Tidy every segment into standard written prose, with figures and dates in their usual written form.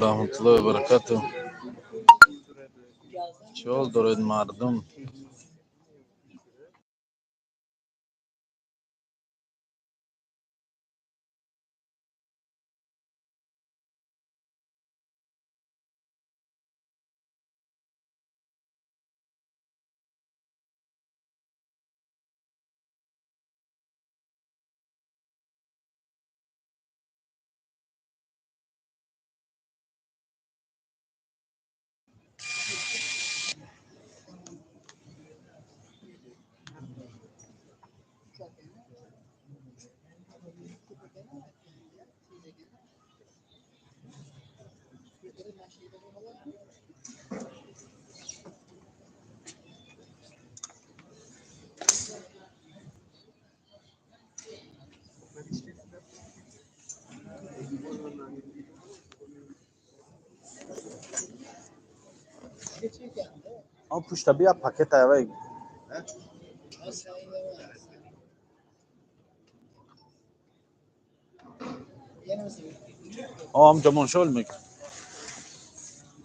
Раҳматуллоҳи баракату. Чӣ ҳол доред, мардум? Он пушта бия, пакета авай. Ҳамҷа моншол мек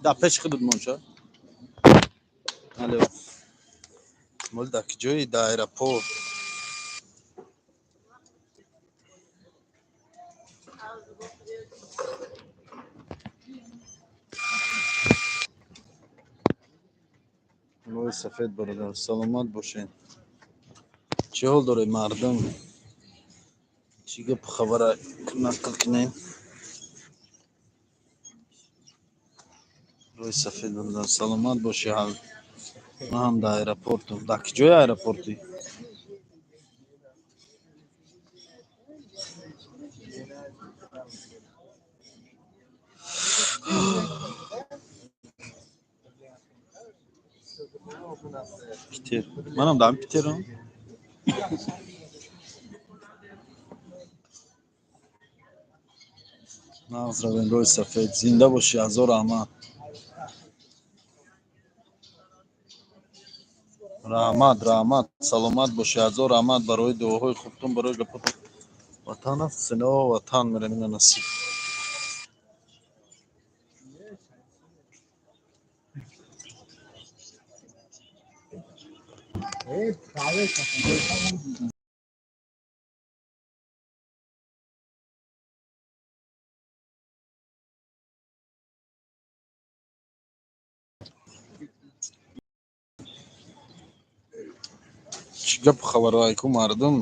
да пеши худут монша. Алло, мол, дар ки ҷои? Дар аэропорт. Рӯи сафед, бародар, саломат бошед. Чӣ ҳол доред, мардум? Чӣ гапу хабара нақл кунем? Рӯи сафед, бародар, саломат бошӣ. Ман ҳам дар аэропортам. Дар ки ҷои аэропортӣ? Питер. Манам дар Питерам. Нағз равем, рӯи сафед, зинда бошӣ, ҳазор раҳмат. Раҳмат, раҳмат, саломат бошӣ, ҳазор раҳмат барои дуоҳои хубтон, барои гапотон. Ватан афсино, ватан мерем, ина насиб. Чӣ гапу хабаро айку, мардум?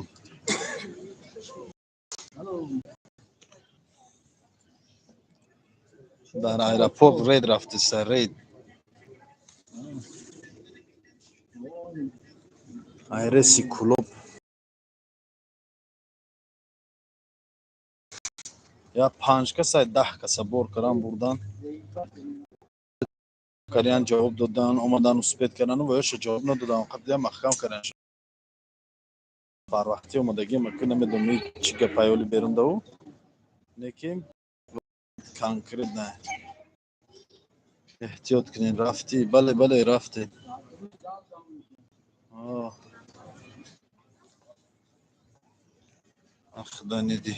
Дар аэропорт рейд рафтиса, рейд. Айреси Кулоб я панҷ каса, 10 каса бор кардан, бурдан карян, ҷавоб додан, омадан, успеть кардану ва ёша ҷавоб надодан, қабдия маҳкам кардан. Барвақтӣ омадагӣ маку, намедонам, чӣ гапаёли берундаву лекин конкретно эҳтиёт кунед. Рафтӣ? Бале, бале, рафтӣ. Худо ниди.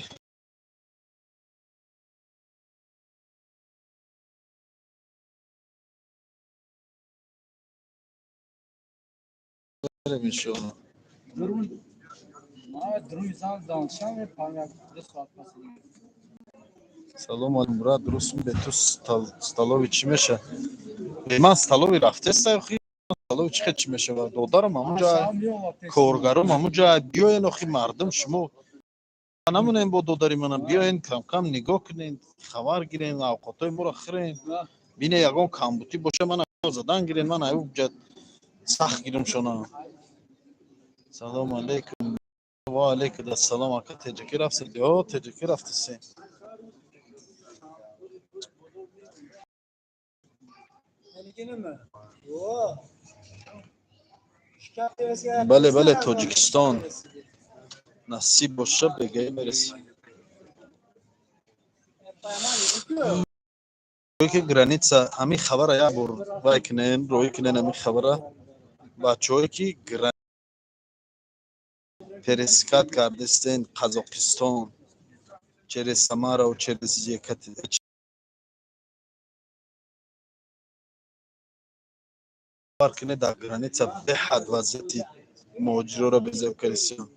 Иншоалло. درون ما درون زن دانشان پنج 2 ساعت پس. Салом алейкум, брат. Дуруст, бе ту столовый чӣ меша? Ман столовый рафтеста, охи столовый чӣ хел чӣ мешава? Додарам ҳамунҷа, коргаром ҳамунҷа. Биёен, охи мардум, шумо намонем бо додари мана. Биёен, камкам нигоҳ кунен, хабар гирен, авқотҳои моро хӯрен, бине, ягон камбутӣ боша, мана задан гирен, ман аюҷа сахт гирам шона. Салому алейкум. Ва алейкум ассалом, ака. Теҷакӣ рафтед? Ё, теҷакӣ рафтесем. Бале, бале, Тоҷикистон насиб боша, бегаӣ мересем. Ки граница ҳамин хабара як бор вай кунен, роҳӣ кунен ҳамин хабара. Бачаҳое ки пересекать кардистен Қазоқистон через Самарау, через Кунед, дар граница беҳад вазъияти муҳоҷироро безеб кардисиён.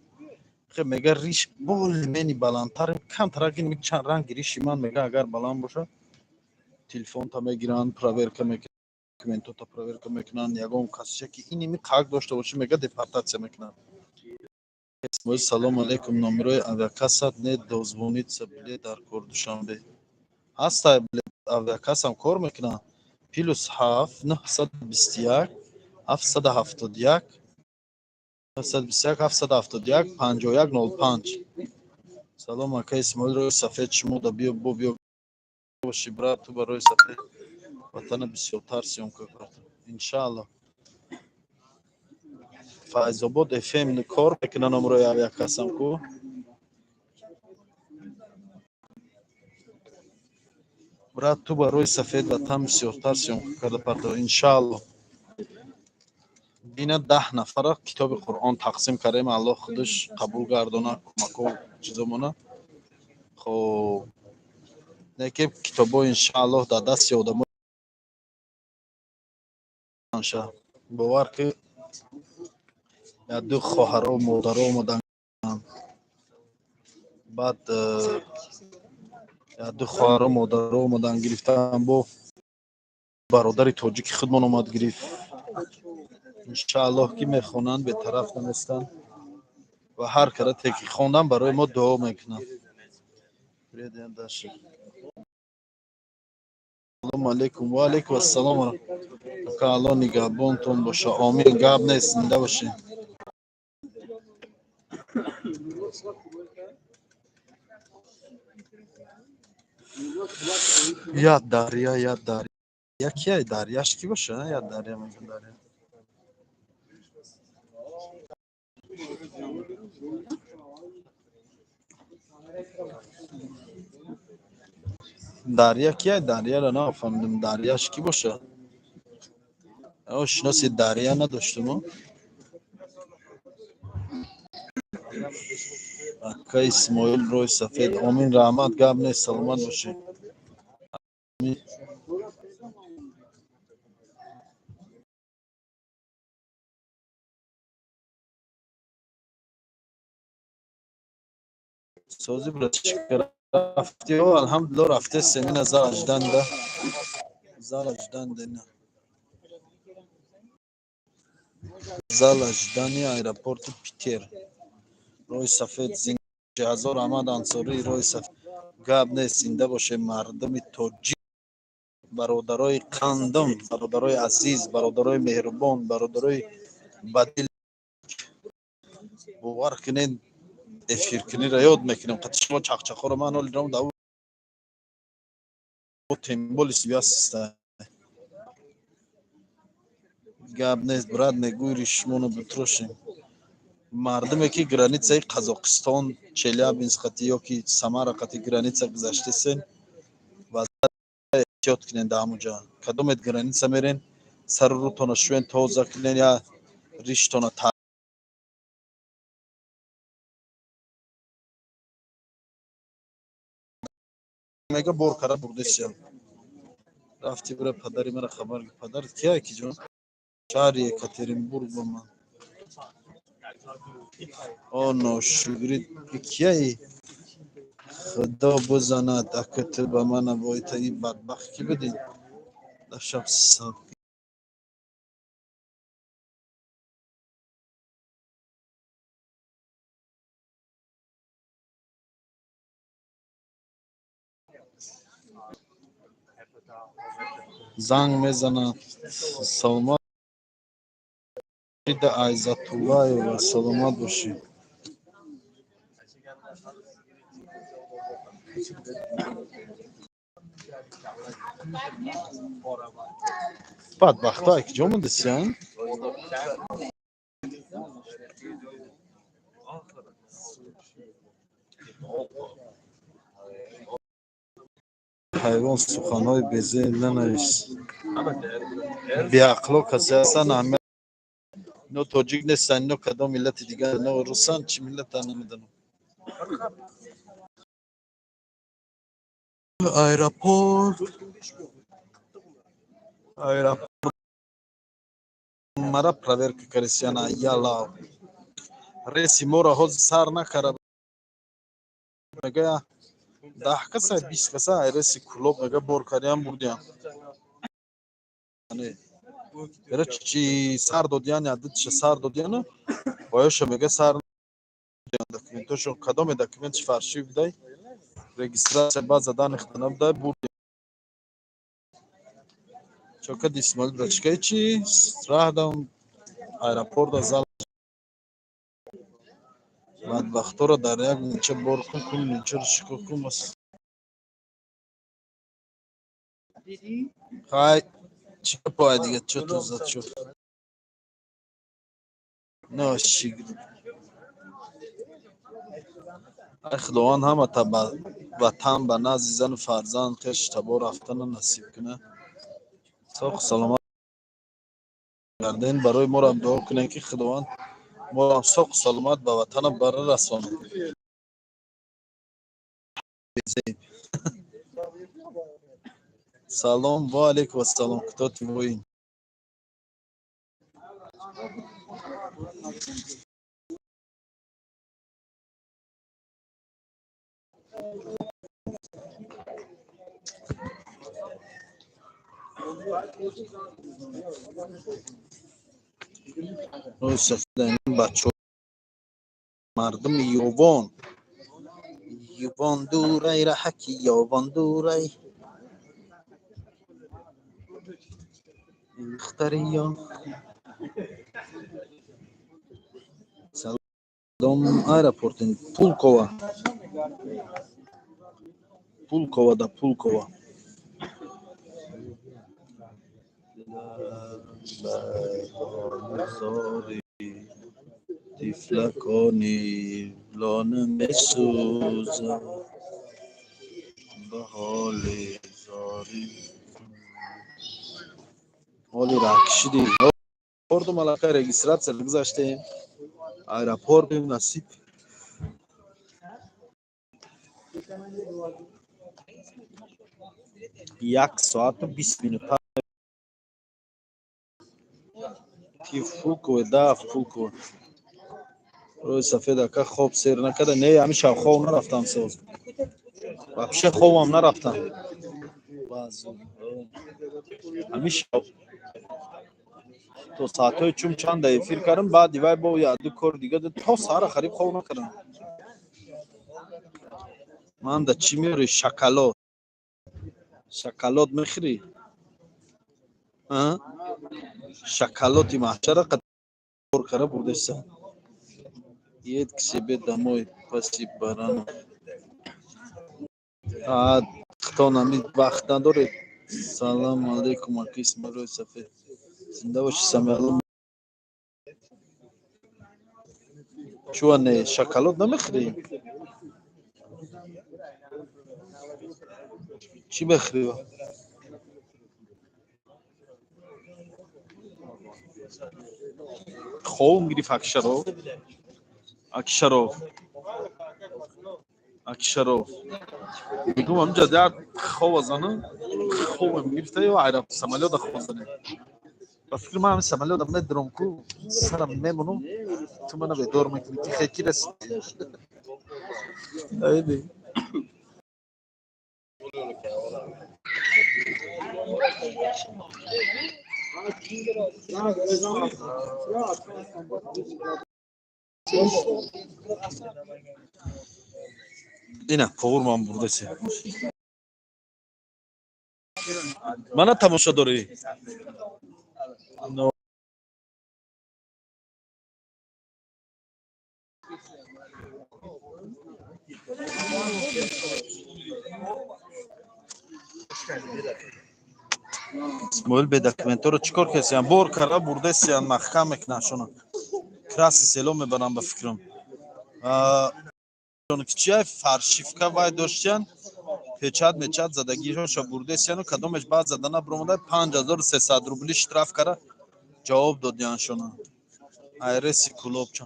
Хеб, мега, риш более-менее баландтар, камтарак чанд ранги риши ман, мега, агар баланд бошад, телефонта мегиранд, проверка мекунанд, документота проверка мекунанд. Ягон касча ки иними қак дошта бошӣ, мега, депортатсия мекунанд. Салому алейкум, номерои авиакассат не, дозвониться, билет дар кор Душанбе ҳаста, билет авиакассам кор мекунад. +7 921 771 921 771 51 05. Салом, ака Исмоил, рӯи сафед шумо да биё, бо биё боши, брат, ту барои сафед ватана бисёртар съёмка кард, иншаалло. Файзобод фм кор мекуна, номрои авиакассам ку. Брат, ту барои сафед ватан бисёртар съёмка карда пардо, иншаалло. Бина, 10 нафара китоби Қуръон тақсим кардем, Аллоҳ худаш қабул гардона кӯмако чизомона. Хоб, неки китобо, иншааллоҳ, дар дасти одамо ша. Бовар ки, як ду хоҳаро, модаро омадан, баъд як ду хоҳаро, модаро омадан, гирифтан, бо бародари тоҷики худмон омад, гирифт. Иншааллоҳ, ки мехонанд, бетараф наместанд ва ҳар карате ки хондан, барои мо дуо мекунанд. Салому алейкум. Ва алейкум ассалом, ака, Аллоҳ нигаҳбонтон боша. Омин, гап нест, зинда бошед. Я дарья, я дарья, кияй? Дарьяш ки боша? Я дарья мега, дарья. Дарья кияй? Дарьяро нафаҳмидам, дарьяш ки боша? Шиноси дарья надоштум. Ака Исмоил, рӯи сафед, омин, раҳмат, гап нест, саломат бошед. Сози, братишка, рафти? О, алҳамдулилло, рафте семина, зал ожидания, зал ожидания, зал ожидания, аэропорти Питер. Роҳи сафед ҳазор Аҳмад Ансорӣ, роҳи сафед, гап нест, зинда боше мардуми тоҷик, бародарои қандум, бародарои азиз, бародарои меҳрубон, бародарои бадил. Бовар кунед, эфиркуниро ёд мекунем қати шумо, чақчақоро ман ҳолирам да темболи связь. Гап нест, брат, мегӯй, шумоно битрошем. Мардуме ки границаи Қазоқистон, Челябинск қати ё ки Самара қати граница гузаштесен, эҳтиёт кунен. Дар ҳамуҷа кадомет граница мерен, сару рӯтона шӯен, тоза кунен, я риштона. Мега, бор кара бурдесиям. Рафти, бира, падари мара хабар. Падарат кия, ки ҷон? Шаҳри Екатеринбург ба ман. О, ношукри, кияи? Худо бизанад, ака, ту ба мана боита и бадбахт ки будӣ дашаб. Занг мезанад. Саломат, Айзатуллаева, саломат бошӣ. Бадбахто, ай куҷо мондасиян? Ҳайвон, суханҳои безеб нанавис. Беақло касе ҳастанд, аҳамият, ино тоҷик нестанд, ино кадом миллати дигар, ино русанд, чӣ миллатан, намедонам. Аэропорт, аэропорт. Ҳамара проверка карисияна яла. Реси моро ҳозир сар накара, мега 10 каса, 20 каса реси Кулоб, мега, бор кардиям, бурдиям. Эра чи сар додиян, яддиша сар додияну оёша, мега, сар документошон, кадоме документш фаршив будай, регистрация баъд задан ихтана будай, бурдиям. Чокад Исмоил брачкаи чи раҳдам аэропорта зал бадбахторо дар як нимча бор кун, кун нимчаро шикор кун, бас. Хай, чӣ пой дига, чо ту зад шуд? Ношигр. Ай Худованд ҳамата ба ватан, ба назди зану фарзанд, хеш табор рафтана насиб куна. Соғ саломат гарден, барои моро дуо кунем, ки Худованд моро соғ саломат ба ватана бара расонад. Салом, ва алейкум ассалом. Кто ты, воин? Бачо, мардуми ёвон, ёвон дурай, раҳаки ёвон дурай, духтари ё. Салом, аэропортин Пулкова, Пулкова да, Пулкова. Зори тифлакони лона месӯзад ба ҳоли зори ҳоли раҳкишиди аэропорту малака регистрация гузаштем, аэропортем, насиб. 1 соату 20 минута ки Пулково да, Пулково. Рӯи сафед ака, хоб сер накарда? Не, ҳамин шаб хоб нарафтам, соз вообще хобам нарафтам. Ҳамин шаб то соатҳои чум чанда эфир кардам, баъди вай бо яду кори дига то саҳара хариб хоб накардам. Ман да чӣ меёри? Шоколад, шоколад мехӯрӣ? Шоколоди маҳшара бор кара бурдеса. Едь к себе домой, паси барана. Хто нами вақт надоред. Салам алейкум, ака Исмоилои сафед, зинда боши. Самиалло, чуа не, шоколад намехӯрӣ? Чӣ мехӯрӣ? Хобм гирифт. Акшаров, Акшаров, Акшаров, мегум, ҳамҷа як хова зана, хобам гирифта ё айра самолёта хоб занем. Ба фикри ман, ҳамин самолёта медурам ку, сарам мемонам, ту мана бедор мекунӣ, ки хеки расидӣ. Айди. Ина қоғурман бурдаси. Мана тамошо дорӣ. Исмоил, бе документҳоро чӣ кор кардсиян? Бор карда бурдасиян, маҳкам мекунанд шона. Краси село мебаранд, ба фикрам. Ки чия фальшивка вай доштиян, печать мечат задагиҳоша бурдесияну кадомеш баъд зада набуромада, 5300 рубли штраф кара ҷавоб додияншона. Айреси Кулобча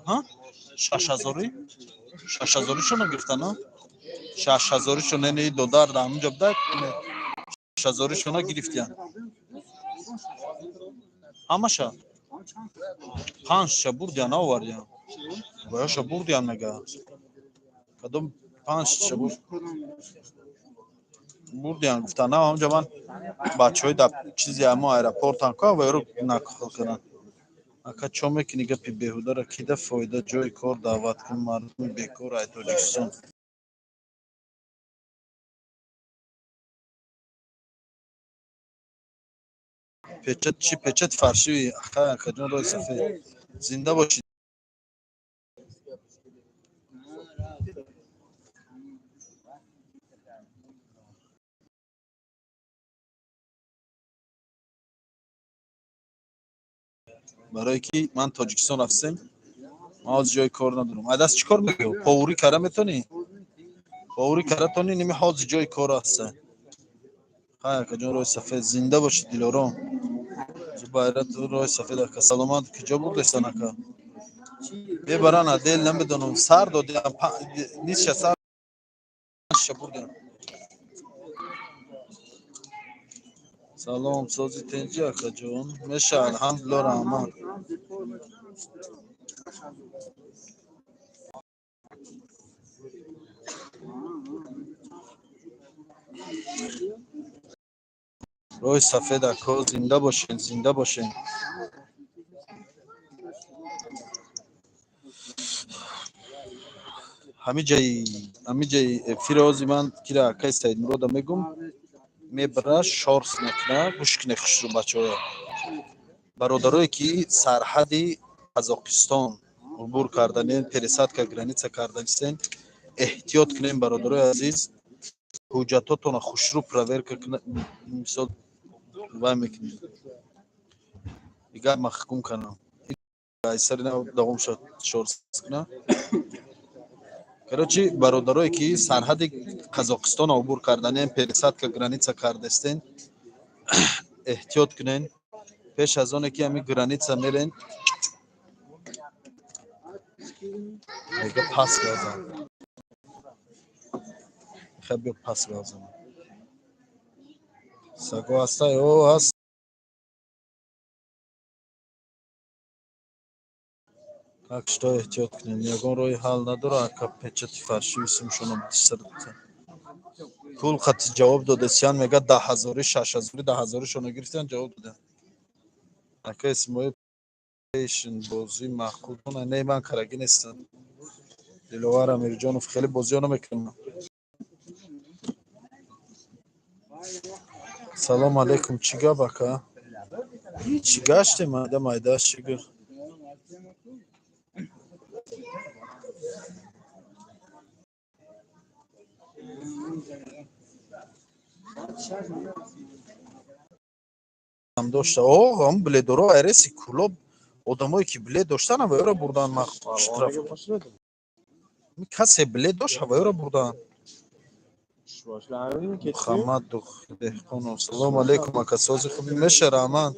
6000-и, 6000-ишона гирифтана, 6000-ишона не додар да ҳамунҷа буда, 6000-ишона гирифтиян ҳамаша. Панҷша бурдиян, наовардиян. Бояша бурдиян мега. Кадом панҷша бур бурдиян гуфтан. На, ҳамҷа ман бачаҳои дар чизи ҳамо аэропортан ко ва ёро нақл карданд. Ака, чо мекунӣ гапи беҳударо? Кида фоида? Ҷои кор даъват кун мардуми бекор ай Тоҷикистон. Печать чӣ? Печать фаршиви. Аха, акаҷон, роҳи сафед. Зинда бошӣ. Барое ки ман Тоҷикистон рафтем, ман ҳозир ҷои кор надорам. Ай даст чӣ кор мекунӣ? Повурӣ кара метонӣ? Повурӣ кара тонӣ, ними ҳозир ҷои кор ҳаста. Хай, акаҷон, роҳи сафед. Зинда бошӣ, Дилором. Зубайра, ту роҳи сафед, ака. Саломат. Куҷо бурдесан, ака? Мебаран адел, намедонам. Сар додиам, нисша сар бурдиам. Салом, сози тенҷи, акаҷон. Меша, алҳамдулилла, раҳмат. Роҳи сафед, ако, зинда бошен, зинда бошен. Ҳамиҷаи эфири ҳози ман кира акаи Саидмурода мегум, мебара шорс мекуна. Гӯш куне хушрӯ, бачаҳоя. Бародарое ки сарҳади Қазоқистон убур карданен, пересадка граница карданистен, эҳтиёт кунем, бародарои азиз. Ҳуҷҷатотонро хушрӯ проверка куна, мисол вай мекунем. Дигар маҳкум кунам. Айсари давом шуд шорс куна. Короче, бародарое ки сарҳади Қазоқистонро убур карданен, пересадка граница кардастен, эҳтиёт кунен. Пеш аз оне ки ҳамин граница мерен, мега пас газан. Хай, биё пас газан. Саго ҳастай? О, ҳаст. Так что эҳтиёт кунед. Ягон роҳи ҳал надора, ака, печати фаршиви сумшона бисарта. Пул қати ҷавоб додесиян, мега 10 ҳазорӣ, 6 ҳазорӣ, 10 ҳазоришона гирифтиян, ҷавоб доданд. Ака Исмоил, пешин бозӣ маъқул не, ман карагӣ нестам. Диловар Амирҷонов, хеле бозиҳо намекунам. Салом алейкум, чӣ гап, ака? Чӣ гаштем, майда майда, шукр. Дошта. О, ҳам билетдоро айреси Кӯлоб, одамое ки билет доштан, ҳавоёро бурдан штраф. Касе билет дошт, ҳавоёро бурдан. Мухаммад Деҳқонов, салому алейкум, ака, сози хуби меша, раҳмат.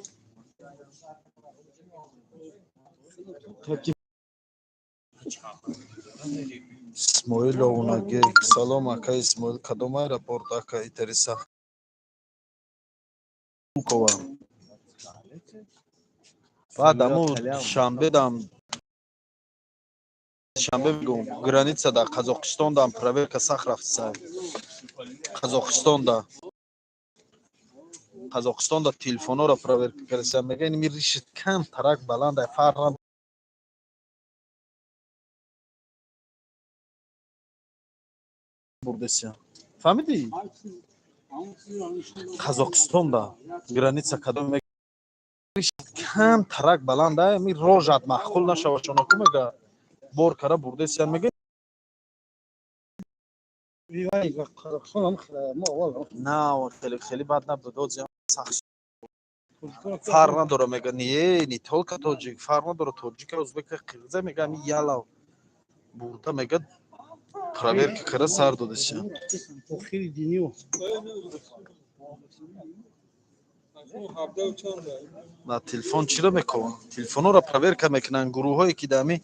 Исмоилов Унагек, салом, ака Исмоил, кадом аэропорт, ака, итариса? Пулкова. Баъд аму шанбедам, шанбе мегӯм, граница дар Қазоқистон дам проверка сахт рафтса. Қазоқистонда телефонҳоро проверка кардаса, мега ин ришит кам тарак баланд фарқ бурдеся. Фаҳмидӣ? Қазоқистонда граница кадом кам тарак баланда, ми рожат маъқул нашава чонаку, мега бор кара бурдесиян, мега. На, хеле хеле бад набуд, озиам сахт фарқ надора, мега, не только тоҷик, фарқ надора, тоҷика, узбека, қирғиза, мега, ами ялав бурда, мега, проверка кара сар додесиян. На телефон чиро мекунанд? Телефонҳоро проверка мекунанд. Гурӯҳҳое ки дар ҳами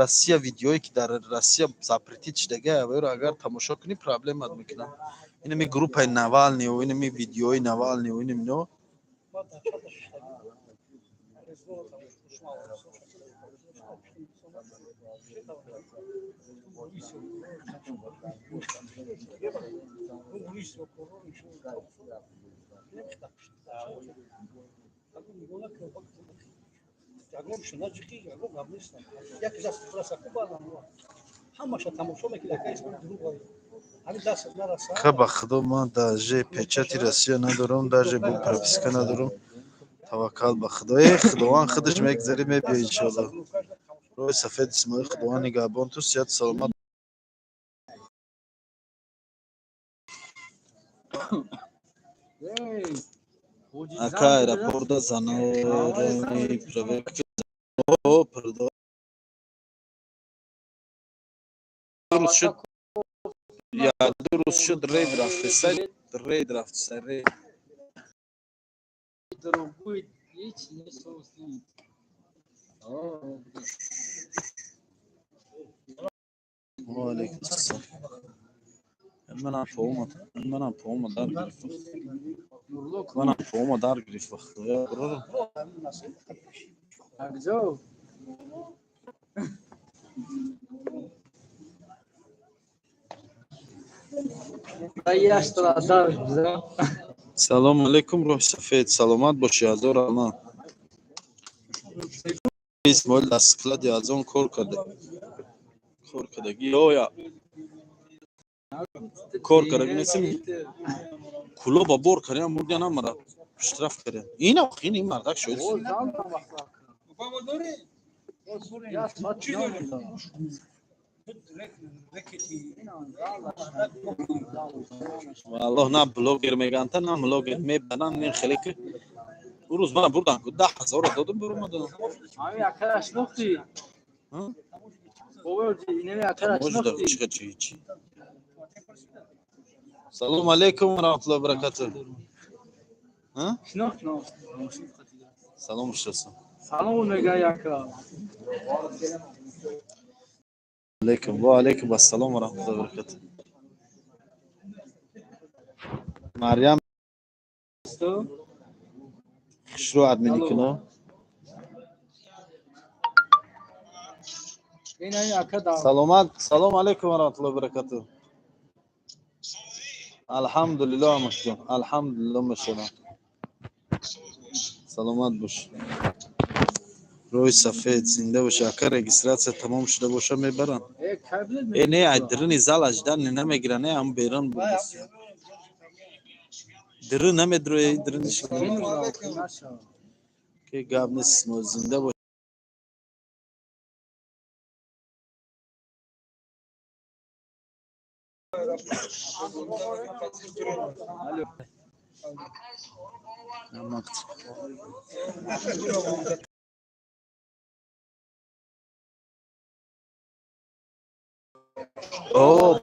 Россия, видеое ки дар Россия запретить шудага, аваёро агар тамошо кунӣ, проблемат мекунанд. Инами группаи Навалниу, инами видеои Навалниу, инами ино. Ха, ба худо, ман даже печати Россия надорам, даже бо прописка надорам. Таваккал ба худо. Э, Худованд худаш мегзари, мебиё, иншоалло. Роҳи сафед, Исмоил, Худованд нигаҳбон ту, сиҳату саломат. Ака, аэропорта занорони проверка продавать рӯз шуд, 1-2 рӯз шуд, рейд рафтеса, рейд рафтеса, рейд. Дорогой, ҳеч нест. О. Ва алайкум ассалом. Манам поомад, манам поомад, дар гирифт. Манам поомад, дар гирифт, ба худоя, бародарам. Акҷо? Яштра дар. Салому алайкум, рӯҳи сафед, саломат бошӣ, ҳазор раҳмат. Исмоил дар склади аз он кор карда, кор кардагӣ оя, кор кардаги нестим. Кулоба бор кардям, бурдиан, амара штраф кардям. Ина ин мардак шоҳид. Чӣ? Валлоҳ, на блогер меганта, на блогер мебаранд. Ин хеле ки ӯ рӯз мана бурдан, 10 0-ро додум, биромадам. Ами акара шинохтӣ? Инами акара шинохтӣ? Чӣ чӣ? Салому алайкум ва раҳматуллоҳи ва баракатуҳ. Шинохт? Салом, шасам. Салом мега яка. Алайкум, ва алайкум ассалом ва раҳматуллоҳи ва баракатуҳ. Марьям хушрӯ админӣ куно. Инами ака да. Саломат, салому алайкум ва раҳматуллоҳи ва баракатуҳ. Алҳамдулиллоҳ, амакҷон, алҳамдулиллоҳ, машалло, саломат бош, рӯи сафед, зинда боша. Ака, регистрация тамом шуда боша, мебаранд. Э, не, ай дирини зал аждан намегиранд, не, ам берун бурдас, дирин намедрои, дириниш ки гап нест, зинда бош. О,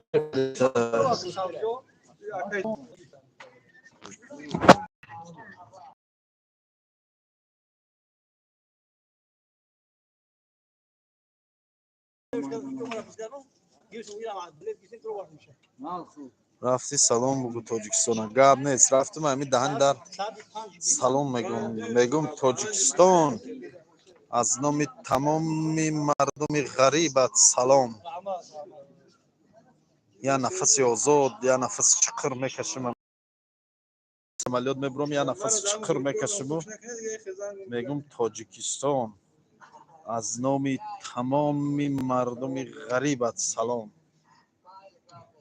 рафти, салом бугу Тоҷикистона. Гап нест, рафтум, ами даҳани дар салом мегум, мегум: «Тоҷикистон, аз номи тамоми мардуми ғарибат салом». Я нафаси озод, я нафаси чуқур мекашим, самолёт мебурам, я нафаси чуқур мекашиму мегум: «Тоҷикистон, аз номи тамоми мардуми ғарибат салом».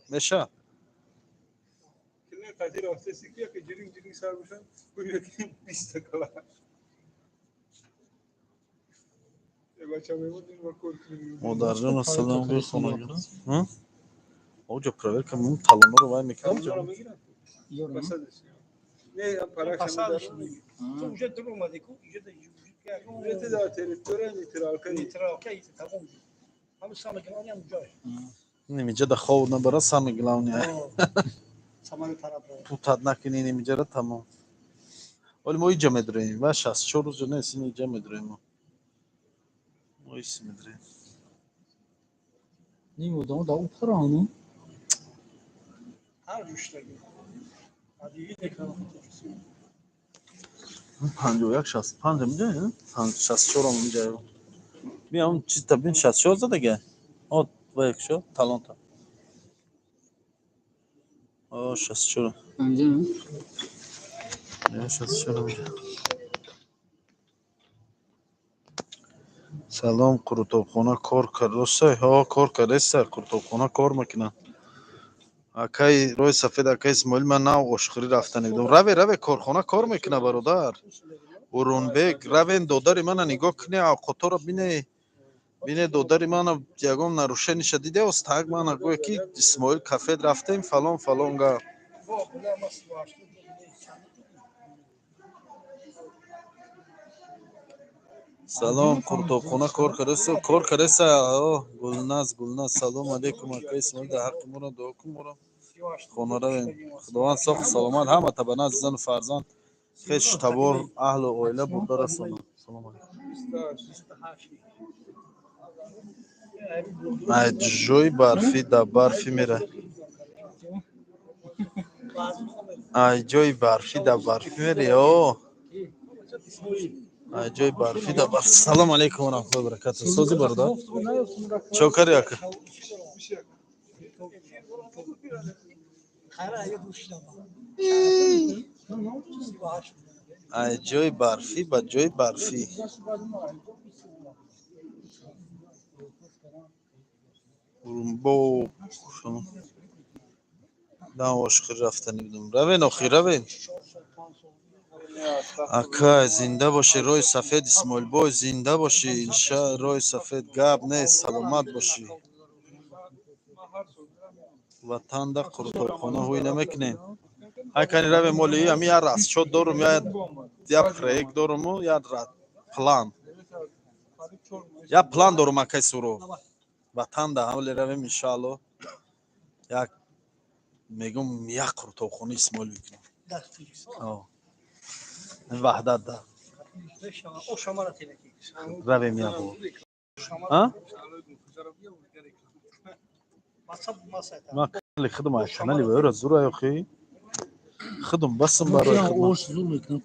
Меша. Қадир рафтаси ки яке ҷиринг ҷиринг сар бошад, гӯё ки 20-та кала бача мемонд, ин кор кунем. Модарҷон, ассалому алайкум, хонагира. Оҷо проверка мун талонро вай мекунам. Не, паракша. Уже дур омадӣ ку. Уже дар территория нейтралка. Нейтралка тамом. Ҳамин самое главное ҳам ҷой. Нимиҷа да хов набара, самое главное. Самолёт тараф. Путать накунӣ нимиҷара, тамом. Оли мо иҷа медроем ва 64 рӯза нест, ин иҷа медроем, мо ис медроем. Ним одамо да упарану. Ҳар ҷуштаги. Адиги некран. 51 65 миҷа, 64 миҷа. Биям чиз табин 64 задага. От ва якшо талонта. О 64. Я 64 миҷа. Салом, қурутобхона кор кардоса? Ҳо, кор кардаста, қурутобхона кор мекунад. Акай Рои Сафед, акай Исмоил, ман нав ошхӯрӣ рафта нидум. Раве, раве, корхона кор мекунад, бародар. Урунбек, равен, додари мана нигоҳ куне, авқоторо бине. Бине, додари мана, ягон нарушениша диде, остак мана гӯе ки Исмоил кафе рафтем, фалон фалон гап. Салом, қуртобхона кор кардаста, кор кардаста. О, Гулназ, Гулназ, салом алейкум, акай Исмоил, дар ҳаққи моро дуо кун, моро хона равем. Худованд соҳ саломат ҳама табана, азизону фарзанд, хеш табор, аҳлу оила бурда расонад. Салом алейкум. Ай ҷои барфӣ да барфӣ мера. Ай ҷои барфӣ да барфӣ мери. О. Ай ҷои барфӣ да барф. Салом алейкум ва раҳматуллоҳи ва баракатуҳ. Сози, бародар? Чо карди, ака? Ай ҷои барфӣ ба ҷои барфӣ. Урумбо. Да ошхӯрӣ рафта нибудум. Равен, охи, равен. Акай, зинда бошӣ, Рои Сафед, Исмоилбой, зинда бошӣ, инша Рои Сафед, гап нест, саломат бошӣ. Ватанда қурутобхона ҳуй намекунем. Ай кани равем, моли ами я расчёт дорум, я проект доруму, я план. Я план дорум, акай Суро. Ватанда ҳамле равем, иншаалло. Як мегум, як қурутобхона Исмоил мекунем. О. Ваҳдат да. Равем як бор. А? Ма канали худам, ай канали ваёра зура охи. Худам басам барои худам. Ош зур мекунам.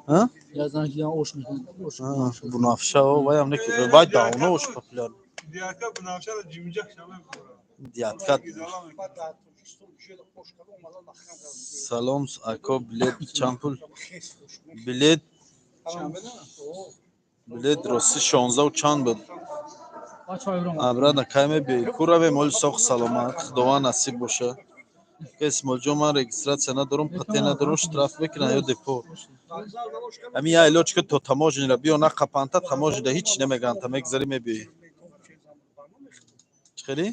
А? Я знаю, я ош мекунам. Ош. Бунафша, ваям неки. Вай давно ош популяр. Диятка бунафшара ҷимҷак шава. Диятка. Салом, ако, билет чанд пул? Билет рости 16 чанд буд? Обратно кай мебиёӣ? Ку равем, оли соҳ саломат, Худованд насиб боша. Ка Исмоилҷон, ман регистрация надорум, патент надорум, штраф мекунам ё депорт? Ами я илоҷ ки то таможня биё, нақапанта, таможня ҳеч намегӯянд, та мегзарӣ, мебиёӣ. Чӣ хелӣ?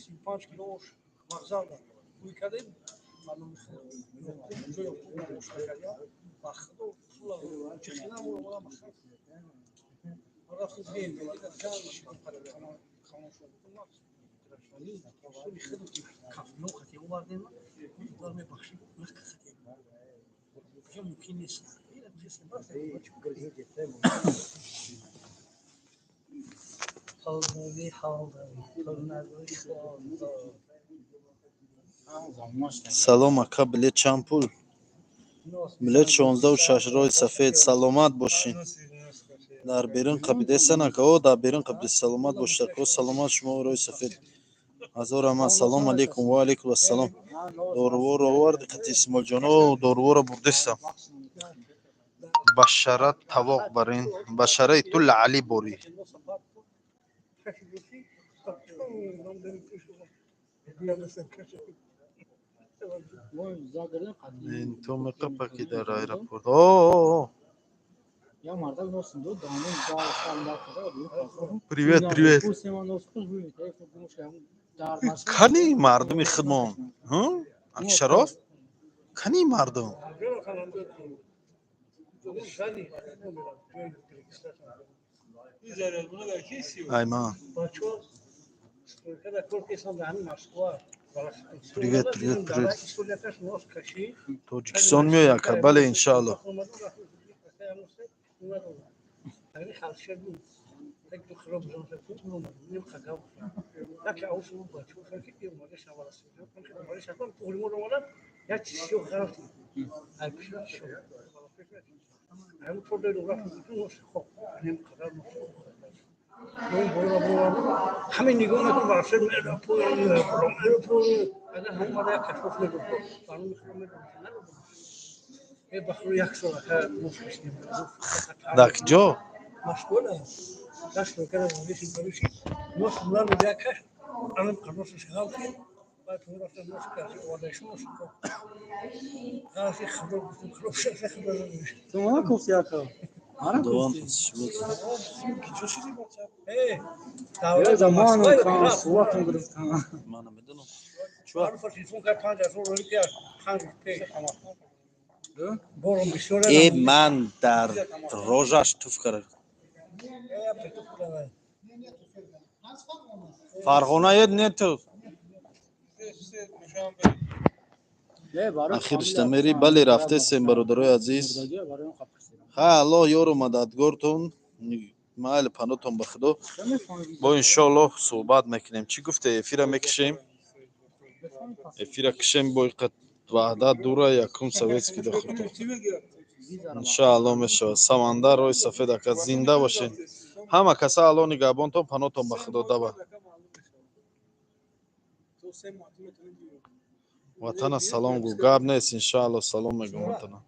Салом, ака, билет чанд пул? Билет 16 6, Рои Сафед, саломат бошӣ. Дар берун қабидесан, ака, о, дар берун қабиде, саломат бошед, ака, саломат шумо, Рои Сафед. Ҳазор раҳмат, салом алейкум, ва алейкум ассалом. Доруворо оварди қати, Исмоилҷон? О, дорувора бурдестам. Башара тавоқ барин, башараи ту лаъли борӣ. То меқапа ки дар аэропорт. О, привет, привет. Кани мардуми худмон? Акшароф? Кани мардум? Айман. Привет, привет, привет. Тоҷикистон меояд, ака? Бале, иншаалло. Ҳамин нигоҳ накун, варше агар ҳамон мара як кашоф мегуфт, барноми худро медонистам. Бахру як сол ака муфлис. Дар куҷо? Машғула даст кара виши бариши нос мулар як каш анам қанос шағал ки баъд рафта нос кард, овардаиш нос ғалати хабар гуфтем, хабар шаша хабар. Ту мана кофти, ака? Мана Худованд кофти? Э. Э, замону кан суратам гирифтам. Ман намедонам. Телефон кард, 5000 рӯй ки 5 рӯз пеш бором бисёр. Э, ман дар рожаш туф кард. Фарғона ед нету. Ахиришта мери, бале, рафтесем, бародарои азиз. Ха, Аллоҳ ёру мададгортон, майли, панотон ба Худо. Бо иншоаллоҳ суҳбат мекунем. Чӣ гуфте, эфира мекушем, эфира кушем, бо иқат ваҳдат дура якум советский дахурто. Иншоаллоҳ мешавад. Самандар рои сафед ака, зинда бошед ҳама каса, Аллоҳ нигаҳбонтон, панотон ба Худо. Даба ватана салом гӯ, гап нест, иншоаллоҳ салом мегӯм ватана.